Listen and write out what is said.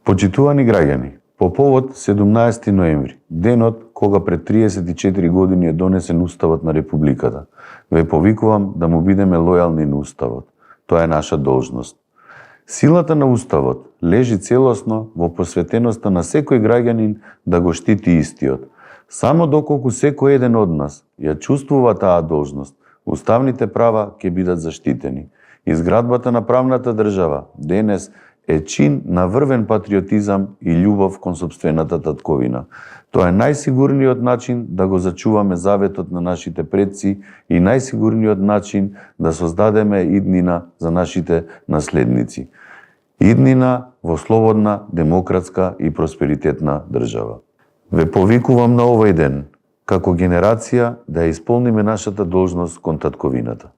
Почитувани граѓани, по повод 17 ноември, денот кога пред 34 години е донесен Уставот на Републиката, ве повикувам да му бидеме лојални на Уставот. Тоа е наша должност. Силата на Уставот лежи целосно во посветеноста на секој граѓанин да го штити истиот. Само доколку секој еден од нас ја чувствува таа должност, уставните права ќе бидат заштитени. Изградбата на правната држава денес е чин на врвен патриотизам и љубов кон сопствената татковина. Тоа е најсигурниот начин да го зачуваме заветот на нашите предци и најсигурниот начин да создадеме иднина за нашите наследници. Иднина во слободна, демократска и просперитетна држава. Ве повикувам на овој ден, како генерација, да ја исполниме нашата должност кон татковината.